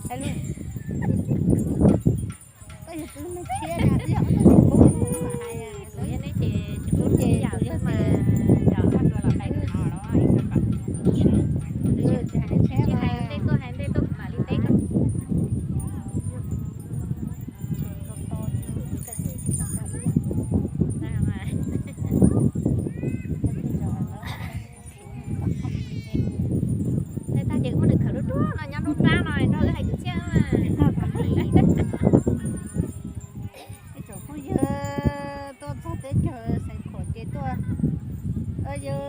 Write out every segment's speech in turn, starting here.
Hais lus, koj yog tus me tshiab na, twb yog ob tug me pub mas hais, kuv yog neb ces tsis pub ces yam xwb mas, yog koj tua los hais tus no los, tsis hais ntej tuaj, hais ntej tuaj mam li teb koj. Tag ces muab nws khawm lub duab no nyob nruab nrab no nrog wb hais kwv txhiaj. Ib tsoom phooj ywg tuaj txog teb chaws Xeev Khuam ces tuaj, yog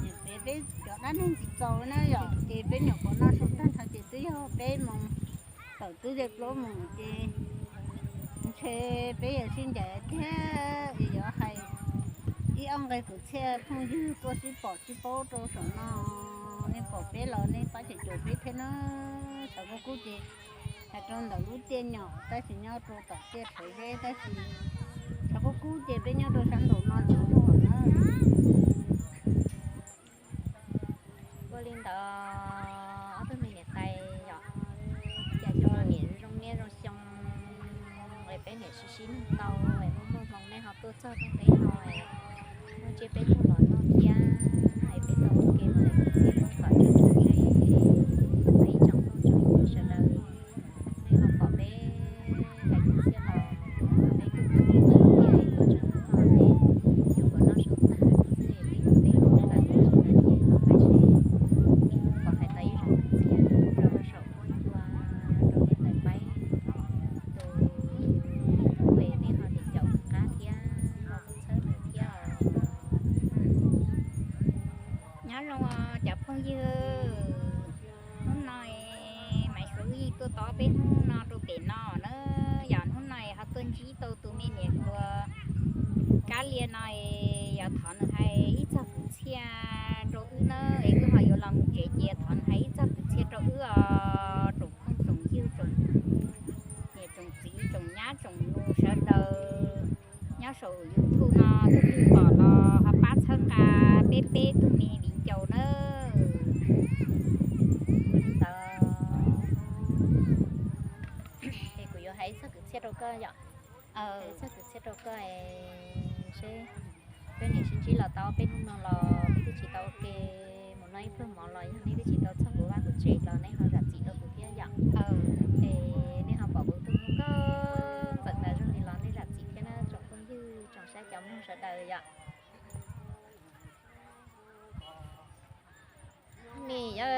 nyiam peb, peb cov dab neeg tsis txaus na yom, ces peb nyuam qhuav noj su tag nrho ces twb yog peb moos tawm twb ze plaub moos ces ntshe peb yuav sib ncaim thiab es yuav hais ib ob nqe kwv txhiaj phooj ywg tuaj sib pom sib paub rau saum no. Nej pom peb los nej pab caum caum peb thiab na. Tshav kub kub ces hais rau ntawm lub tiaj nyom tab sis nyob rau tom tiaj rhawv zeb tab sis tshav kub kub ces peb nyob rau sab nraum no ntxuav luag na. Ua li ntawd ob tug me niam tais yom, cas cov niam zoo niaj zoo xyoo es peb niam sib sib nug tau es muaj muaj hmoo nej ho tuaj txog teb no es muaj tsiaj peb nug los noj thiab es peb tau ua ke mus hais kwv txhiaj pab kom tsis tshav zeb es ib tsoom phooj tsoom ywg sawv daws, nej ho pom peb hais kwv txhiaj los peb kuj tus ib tus thiab tuaj txog hnub no es yuav kom noj su tag xwb es peb kuj tawm mus tsis tau ces los hais seb kom hais tau ib zaug kwv txhiaj rau saum huab cua rau niam tais Paib tus tub es nej ho niam caum qab thiab ho txhawb nws thiab os. Nyob zoo cov phooj ywg, hnub no Maiv Suav wb yeej tuaj tos peb hnub no rau pem no na. Yog hnub no ho tuaj ntsib tau tus me niam hluas Kab Lia no, yog thov nws hais ib txog kwv txhiaj rau wb na, es wb ho yuav los mus tsev ces thov nws hais ib txog kwv txhiaj rau wb os, tsoom phooj tsoom ywg, tsoom niam tsoom txiv tsoom nyab tsoom nus sawv daws nyob saum YouTube no, tus twg pom los ho pab txhawb nqa peb peb tug me viv ncaus nawb. Es kuv yuav hais ib txog kwv txhiaj rau koj yom. Ib txog kwv txhiaj rau koj es seb, peb niam sib ntsib los tau peb hnub no los peb twb tsis tau ua ke mus noj ib pluag mov los yog nej twb tsis tau txog kuv vaj kuv tsev los nej ho zam txim rau kuv thiab yom. Es nej ho pom kuv tus ntxawm ntawd zoo li los nej zam txim thiab na tsoom phooj ywg tsoom saib cov mloog sawv daws yom. Ni yawg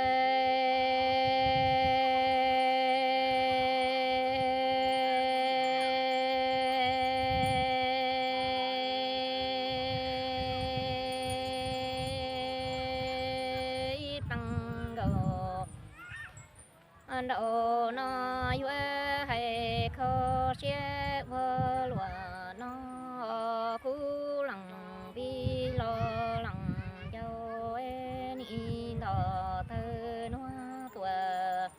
ib pleeg nkaus nraum no yuav hais kho siab ua luaj no, kub lees vij los lees yau, nim nto tawg nuag tuaj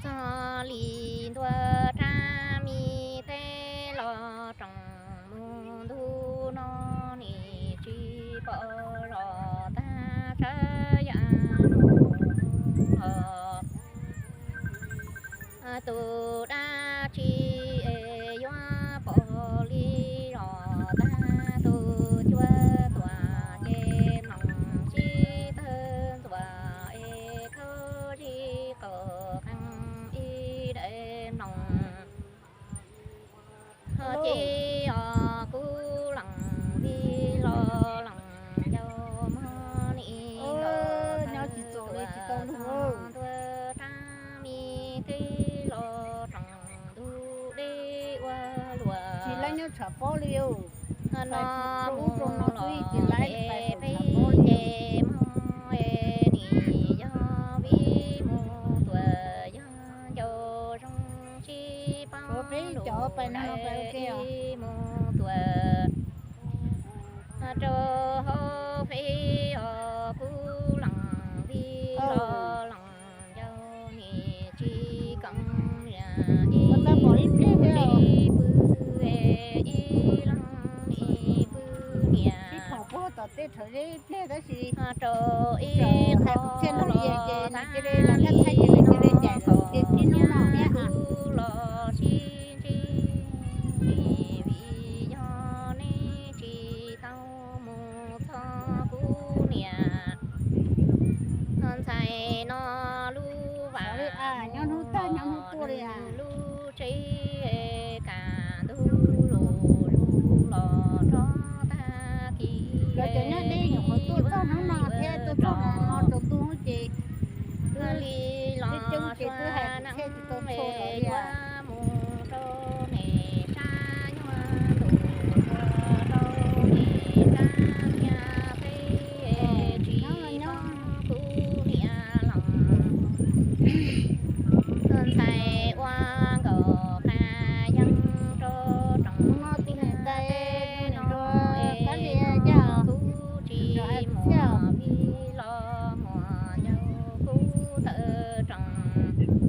txog li ntua rab mi teb los tseem mus ntu no, nim tsis pom zos tag tshawb yam no los tus dab tsi es yuav pom li los tag, tus cuab tuam ces mloog sib tawg ntxuav es thawj zis qaum qees ib daim mloog. Ces os kub lees vij los lees yau, mog nim los tawg tuaj txog ntua rab mi teb los tseem ntug deb ua luaj. Tsis laib nyob tshav pob li. No mus los es peb ces mog nim yog vij mus tuaj yog ncau zoo sib paub lus ib mus tuaj rau hauv fej os kub lees vij los lees yau, nim tsis koom niam ib pw ib leeg ib pw niam rau ib qho los tab li no Nyob hnub tuaj li lub tsev, kam ntug los los rov tag kis. Lawv cov nyob deb nyuam qhuav tuaj txog hnub no thiab, tuaj txog no rau ntuj ces twb li los coob ces twb hais tsis tau txhua li. Mus rau nim sab nyuag ntuj, rau nim sab nyuag teb, tsis nyob kuv niam los. Ntxhais ua nkaus qas yeeb rau roos no, tus niam tais no es kuv tsis mus vij los mus ncaug kuv tawm roos.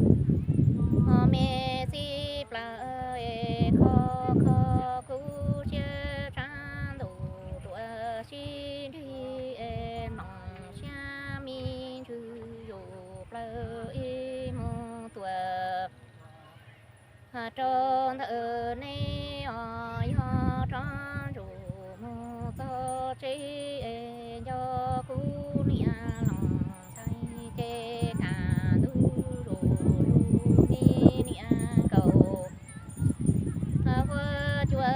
Ho me txij plaws es kho kho kuv siab, tshav ntuj tuaj sib nrig es mloog siab me ntsws yus plaws ib mus tuaj. Rau ntawm neb os, yog rov ntsuj mus txog tsev es nco kuv niam los ntxhais ces kam ntug zuj zus me niam nkaus. Huab cua twb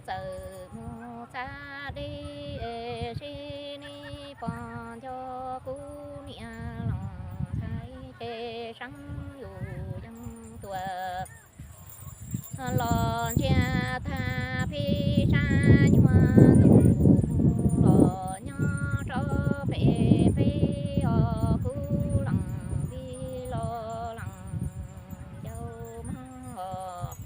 txawm mus txav deb, seb neb puas nco kuv niam los ntxhais ces seev yus yeej tuaj. Los ntsia tag peb sab nyuag ntuj, los nyob rau pem peb os, kuv lees vij los lees ncaug mog.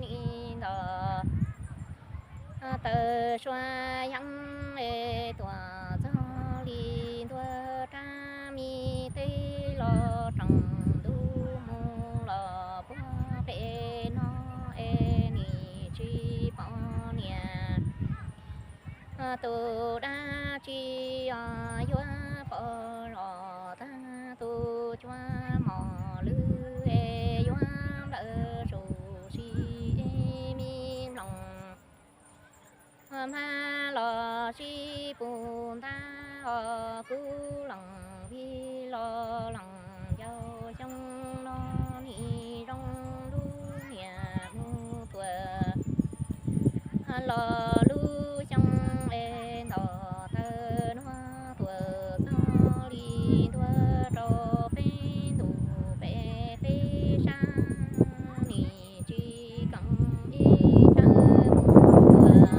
Nim nto taw sua yeeb es tuaj txog li ntuag rab me teb, los roos ntuj mus los puag pem no es nim tsis pom niam. Tus dab tsi os yuav pom los tag, tus cuab mos lwj es yuav nplawm sus si me mloog. Mab los sib pus ntag os, kuv lees vij los lees ncaug, xyoo no nim zoo lub niam mus tuaj. Los lub xyoo es nto taw nuav tuaj txog li ntuag rau peb ntuj pem peb sab, nim tsis koom ib chaw mus tuaj.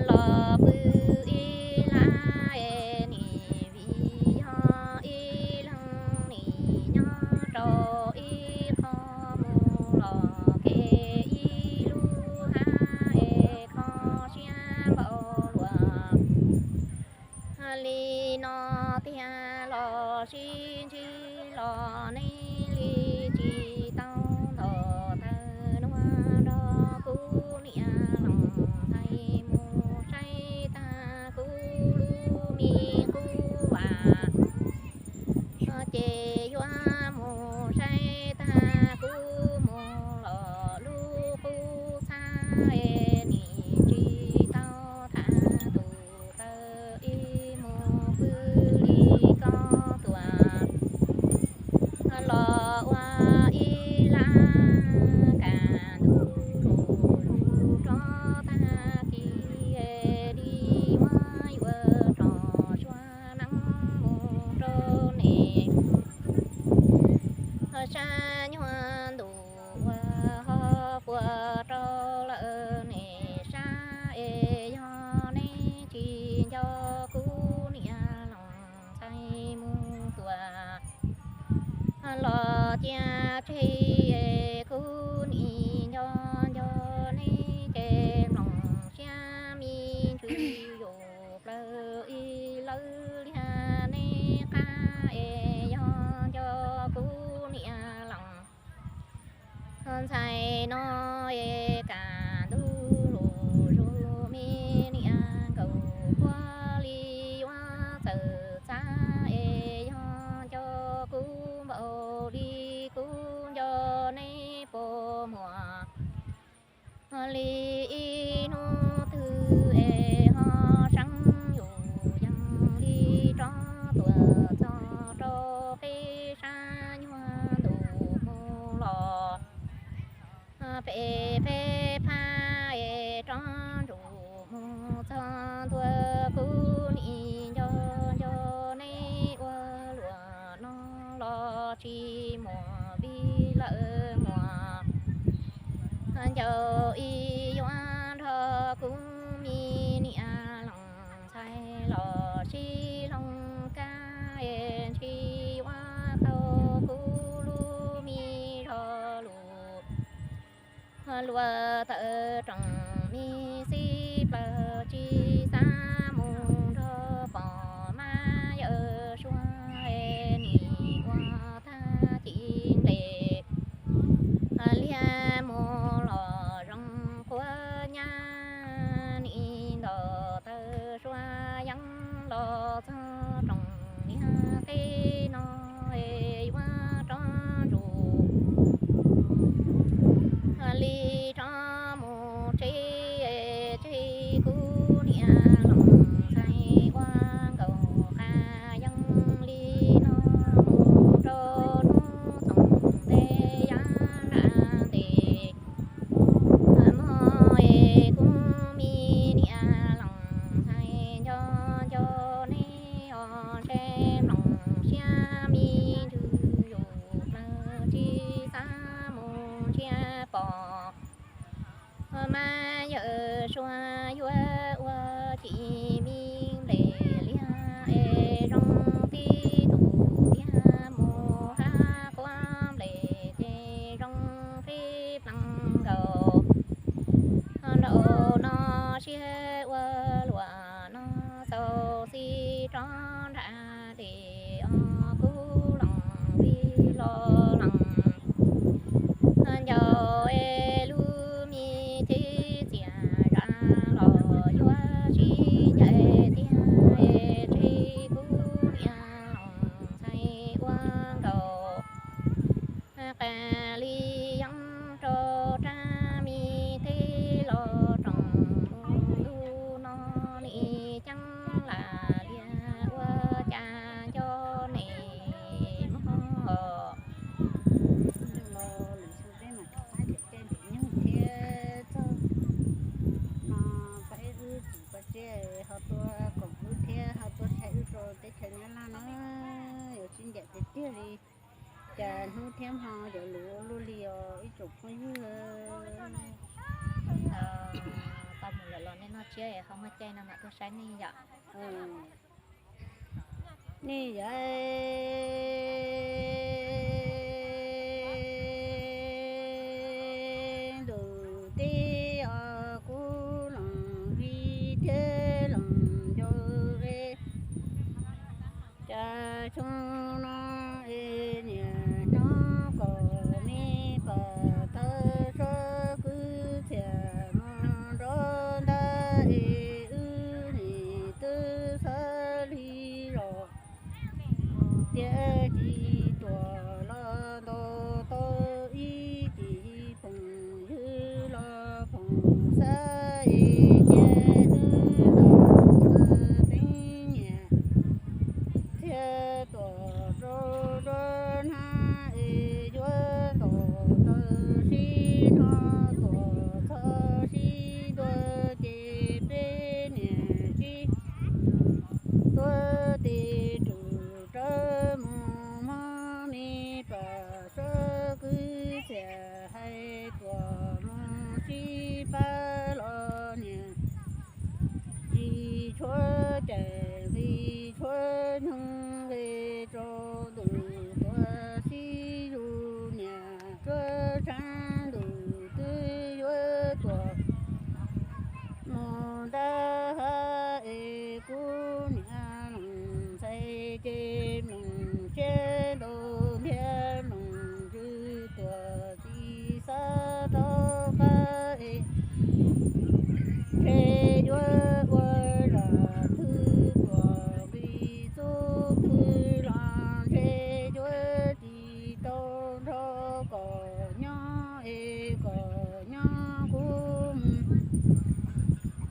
Los pw ib lab es nim vim yog ib leeg nim nyob rau ib qho, mus los kev ib lub hab es kho siab npaum luaj. Li no tiag los sib ntsib los neb li tsis tau nto taw nuav nrog kuv niam los ntxhais mus saib tag kuv lub me qub vas. Ces yuav mus saib tag kuv mus los lub qub txhab es nim tsis tau tham tus taw ib mus pw li koj tuaj. Los ua ib lab kas ntug lug lug rov tag kis li yuav yuav rog sua neeb mus rau nim sab nyuag ntuj ua ho puas rau lawm nim sab es yog neb tsis nco kuv niam los ntxhais mus tuaj. Los cia tseg kuv nim nco nco neb ces mloog siab me ntsws yus plaws ib lawv liag neb qab es yog nco kuv niam los ntxhais no es kas ntug lug zug me niam nkaus puag li yuav txawm txav es yog nco kuv npaum Ncaus ib yuav nrog kuv me niam leej ntxhais los sib hloov kab es ntshis yuav tau kuv lub me zog lus. Luag tawm rooj me xib plaws tsis xav mus nrog pog Mab Yawm Suav es nim ua tag ci ntes liag mus los zoo quav nyab nim ntaus taw sua yeeb los txog rooj niag qib no es yuav rov ntsug li rov mus tsev, tseg kuv niam leej ntxhais ua nkaus qab yeeb li no mus rau hnub txoos ntej yav nram ntes. Mog es kuv me niam leej ntxhais nco nco neb os, ntshe mloog siab me ntsis yus plaws tsis xav mus ntsia pom. Mab Yawm Suav yuav ua ci me nplej liag es zoo tib tug tiag mus hab quav nplej ces zoo qib pleev nkaus. Nraum no siab ua luam no xaus xib rov nram tes os, kuv leej vij los leej ncaus es lub me teb txias zam los yuav sib ncaim tiag es tseg kuv niam leej ntxhais ua nkaus. Qas li yeeb rau rab me teb los roos mus ntu no nim ceeb lam liag ua cas nco neb mog. Lwm xyoo peb mam rov qab ncaim tej ntim nyuj thiab txog no peb wb tsis pov tseg ho tuaj koom wb thiab ho tuaj saib wb rau teb chaws Nyab Laj na. Yuav sib ncaim tiag tiag li, cas hnub thiab hmo yuav luv luaj li os ib tsoom phooj ywg. Tau mus lawm los nej noj tsiab ho muaj caij no mam tuaj saib nej yom. Nej yog ntus teb os, kuv leej vij thiab leej ncaus es cas xyoo no es niam nyob kom me pam thawj sob kwv txhiaj mus nrov ntag es wb nim twb xav li los tias tsis tuam los ntaus tau ib cim phoom ywg los phoom xab es cia wb los txog teeb niam thiaj tuam rau nruab hnab es yuav ntaus taw sib no tuam txog sib ntua ces peb niam sib tuav tes rub rawv mus mog me pam sob kwv txhiaj hais tuam mus sib pab los niam tsis tshuav cais nqi tshuav nyoog nqi rau ntus tuam sib zus niam tuaj tshav ntuj twb yuav tuam mus ntab hav es kuv niam leej ntxhais ces mloog siab ntau ntiag mloog ntsws tuam tsis xav rov qab es ntshe yuav ua zam twg tuam nqi txuj twg los ntshe yuav tsis tau nrog kom nyob es kom nyob kuv mus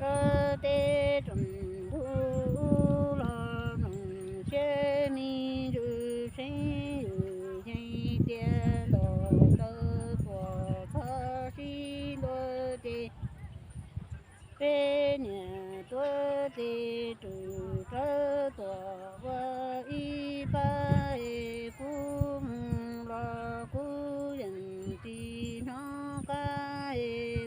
rau teb tsoom ntuj los mloog siab me ntsis seeb yus yeej tias ntaus taw tuam txog sib ntua ces peb niam tuav tes rub rawv tuam ua ib pab es kuv mus los kuv yeej tsis hnov qab es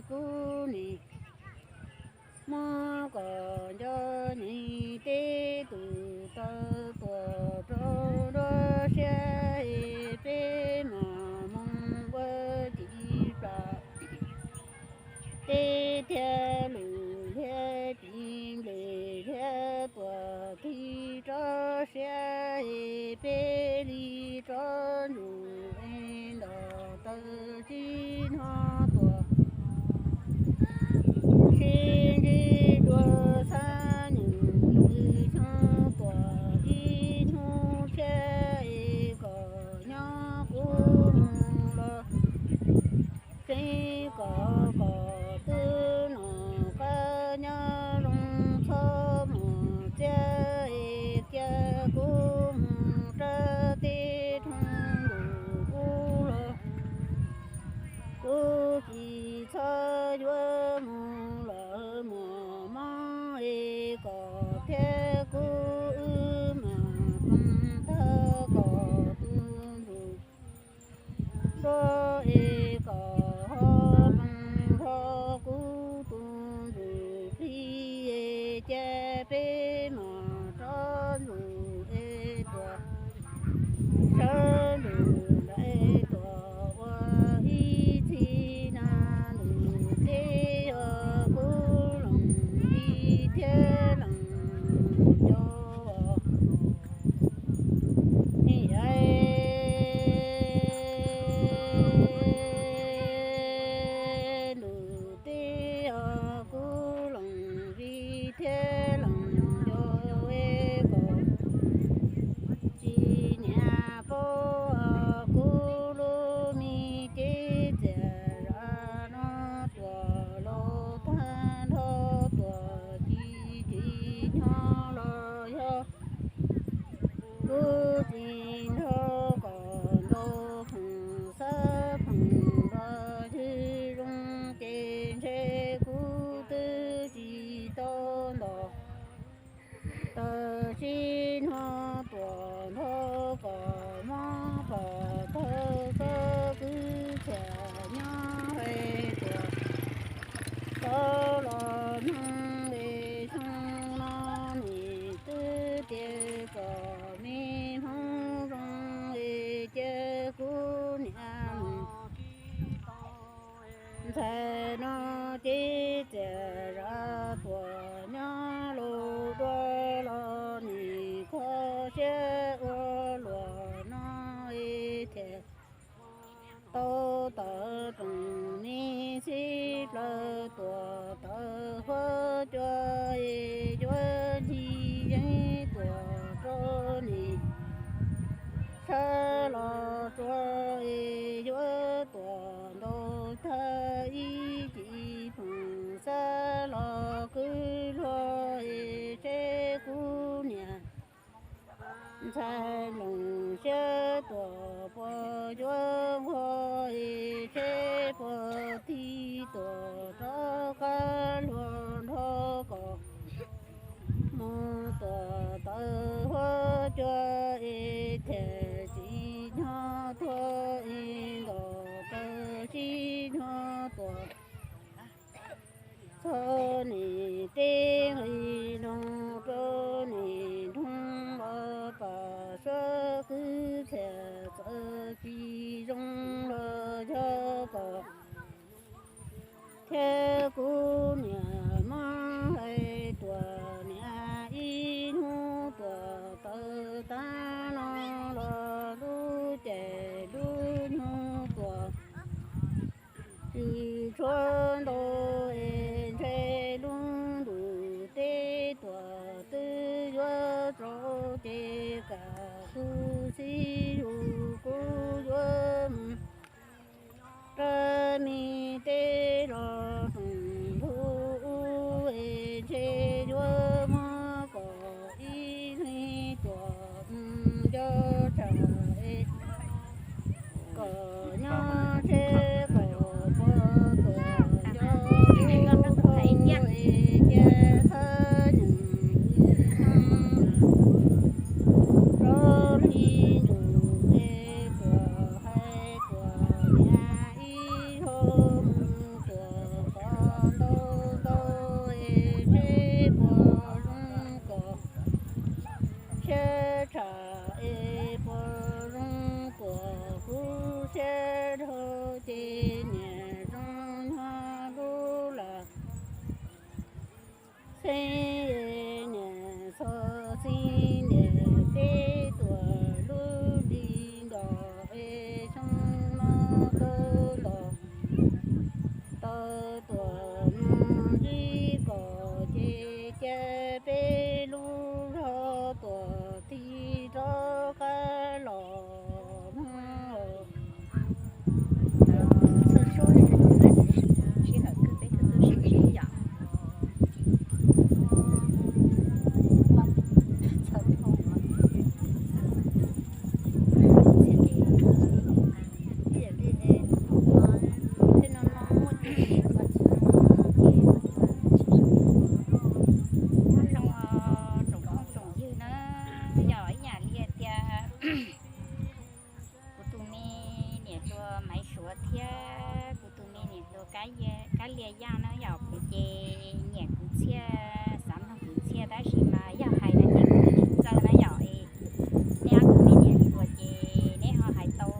siab es peb li tsob ntsuj es nrog taws sib hnov tuaj. Sib ntsib dua xab nyeem lwm xyoo tuaj ib hnub tshiab es kom nyob kuv mus los tseeb kom kom twb nom qab nyob zoo txhob mus txiab es cia kuv mus rau teb roob ntuj ub los kuv tsis txhob yuav mus lawm mos mob es kom thiab kuv wb mam ploog tag kom tus ntsuj nrog es kom ho ploog nrog kuv tus ntsuj plig es cia peb mam rov ntsuj es tuaj sawv ntsuj nraim tuaj ua ib txhis na. Ntuj teb yog kuv leej txiv thiab leej nco ni es ntuj teb yog kuv leej txiv thiab leej nco es kom tsis nyiam paub kuv lub me cev txias zam no tuaj los tag nrho tuaj tsis tsim nyog los yog kuv tsis nrog kom ntau phoom xab phoom los tsis zoo ces ntshe kuv twb tsis tau nto taws sib hnov tuaj nrog kom mob pom tau txhob kwv txhiaj nyob hais tuaj tau los mloog es xyoo no nim twb tias kom me hmoob zoo es cia kuv niam mus ntxhais no cev txias zam tuaj nyob lus dua los nim kho siab ua luaj no es thiaj tau tawm rooj me xib plaws tuaj tawm huab cua es yuav ncig yeeb tuaj rau nim sab los tsuas es yuav tuaj ntau tag ib cim phoom xab los kwv luag es seb kuv niam ntxhais nplooj siab tuaj puas yuav nquag es seb puas tig tuaj rov qab luag nrog kom mus tuaj tawm huab cua es thiaj tsim nyog tuaj es nto taws sib nyog tuaj txog nim teb nqis nroog rau nim nroog los pam sab kwv txhiaj txawm tsis zoo los yog kom thiab kuv niam mob hais tuaj niam ib hnub tuaj tawm tag no los lub caij lub nyoog tuaj tsis tshuav ntau es ntshe lub ntuj teb tuaj twb yuav tsaus ces kam kuv xib zus kuv yuav mus rau me teb los rooj ntuj ub es ntshe yuav muab kom ib leeg tuaj mus nco tshaj es kom nyob tsheb kom puas tuaj nco ub es cia xab nyeem rov li ntuj Kuv tus me niam hluas Maiv Suav thiab kuv tus me niam hluas Kab Lia Yaj na yom, kuv ces nyiam kuv Txhiaj xav mloog kuv Txhiaj tab sis mas yog hais no ces kuv tsis txawj na yom. Es neb ob tug me niam hluas ces neb ho hais tau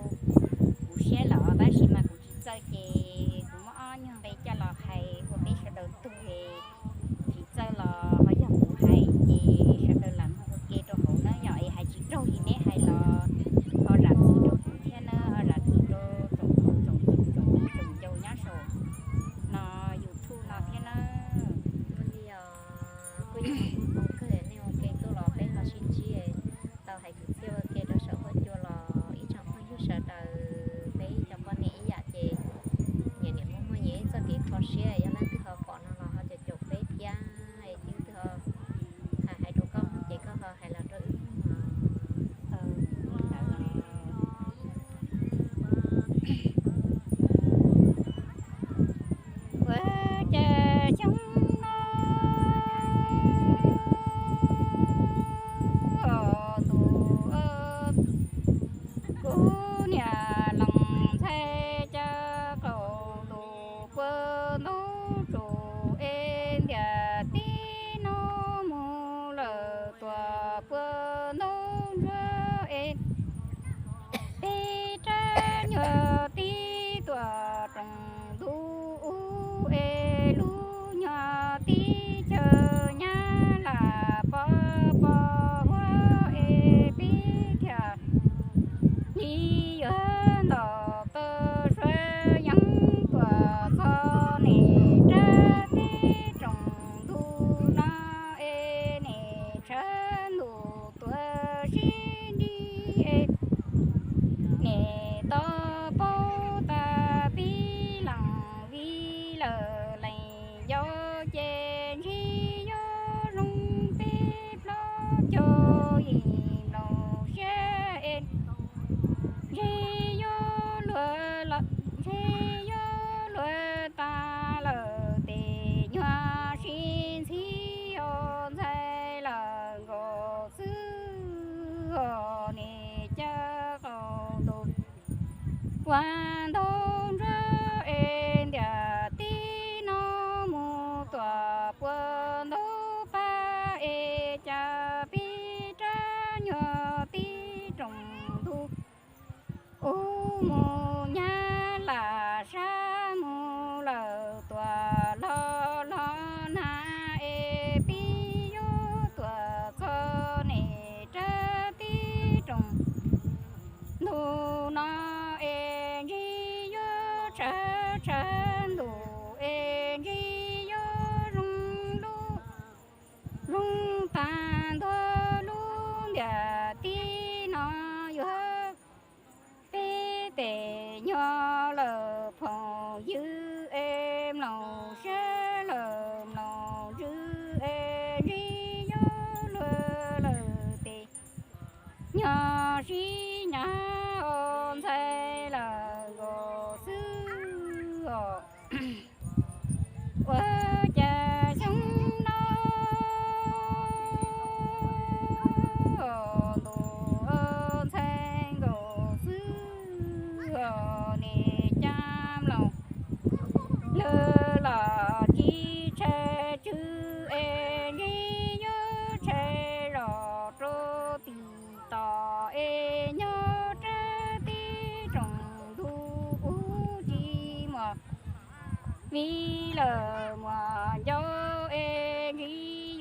kuv siab lawm tab sis mas kuv tsis txawj ces kuv muab ob nyuag nqe coj los hais ua peb sawv daws tug es tsis txawj los ho yog kuv hais ces sawv daws lam mloog ua ke rau hauv na yom. Es hais tsis raug li neb hais los ho zam txim rau kuv thiab na, ho zam txim rau tsoom tsoom tsoom tsoom tsoom ncaus nyob saum no YouTube no thiab na. Ua li os, kuj yog zoo kawg nej ua ke tuaj los peb ho sib ntsib tau hais kwv txhiaj ua ke rau saum huab cua los ib tsoom phooj ywg sawv daws, peb cov poj niam ib yam ces nyias nyias muaj muaj nyias ib txoj kev kho siab, yog leej twg ho pom no los ho caum caum peb thiab, es leej twg ho hais hais rau koj mloog ces koj ho hais los rau wb mloog. Ua cas xyoo no ntuj, kuv niam los ntxhais cas qaum ntuj puag ntuj tsuas es ntiag tib no mus lawm tuaj puag ntuj ntsuag es peb rab nyuag tib tuaj roos ntuj ub es lub nyuag tib chaw nyab lam pov pov huab es peb thiaj li yuav ntom taw suav yeeb tuaj txog nim rab teb roos ntuj no es nim tshav ntuj tuaj sib nrig es nim tau paub tas pib lees vij lawm lees yau ces ntshe yuav zoo peb plaub caug yim nploos siab es ntshe yuav luag los ntshe yuav luag tas lawm tes nyuag sib ntxhi os ntxhais lawm nkaus xwb os nim cas qaum ntuj puag ntuj ntsuag es ntiag tib no mus tuaj puag ntuj pab es cas pib rab nyuag tib roos ntuj ub mus nyab lam sab mus lawm tuaj hlo hlo na es pib yuav tuaj txog nim rab teb roos ntuj no es ntshe yuav tshav tshav ntuj es ntshe yuav zoo lub zoo tag ntua lub ntiag teb no yuav peb tes nyuag lawm phooj ywg es mloog siab lawm mloog ntsws es ntshe yuav luag lawm tes nyuag sib ncav os ntxhais lawm nkaus xwb os. Ua cas xyoo no ntuj ntxhais nkaus xwb os nim cas mloog lawm los tsis tshais tswv es ntshe yuav tshais zos rau tim tos es nyob rab teb roos ntuj ub tsis muaj vij lawm muaj ncau es ntshe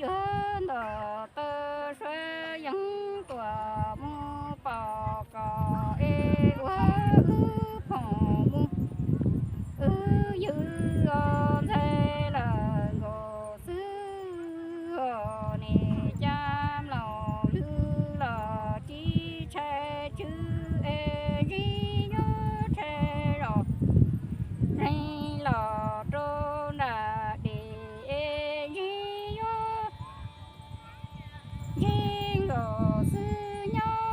yuav ntom taw suav yeeb tuaj mus pom koj es ua wb phooj mus wb ywg os ntxhais lawm nkaus xwb os nim cas mloog lwm los tsis tshais tswv es ntshe yuav tshais zos neeg los rau nram dej es ntshe yuav ntshe nkaus xwb nyob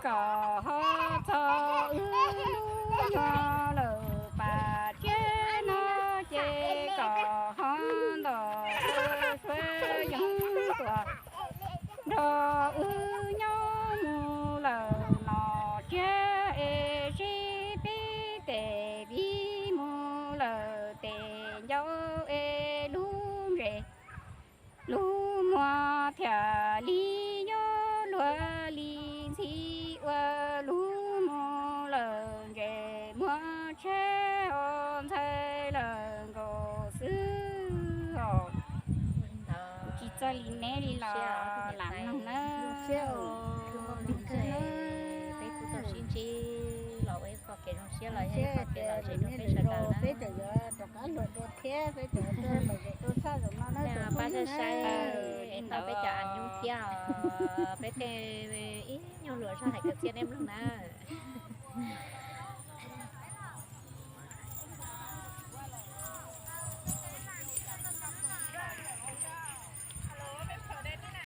Kom ho txog wb lub nyuag lawm pas tsiab no ces kom ho nto suav yoog tuaj nrog wb nyob mus lawm no tsiab es sib pib tes viv mus lawm tes ncauj es lub ntsej lub muag thiaj li yuav luag li ntxhi ua lub mus lawm ntsej muag tsheb os ntxhais lawm nkaus xwb os. Kuv tsis txawj li neb li los lam mloog nawb. Peb kuj tau sib ntsib los ua ib qho kev zoo siab los yog ib qho kev lom zem rau peb sawv daws na. Peb tseem yuav rov qab luag dua thiab, peb tseem yuav lom zem rau sab zaum no na. Pab saib saib es tau peb cov a nyuj thiab os, peb tej ib nyuag luam zog hais kwv txhiaj nej mloog na.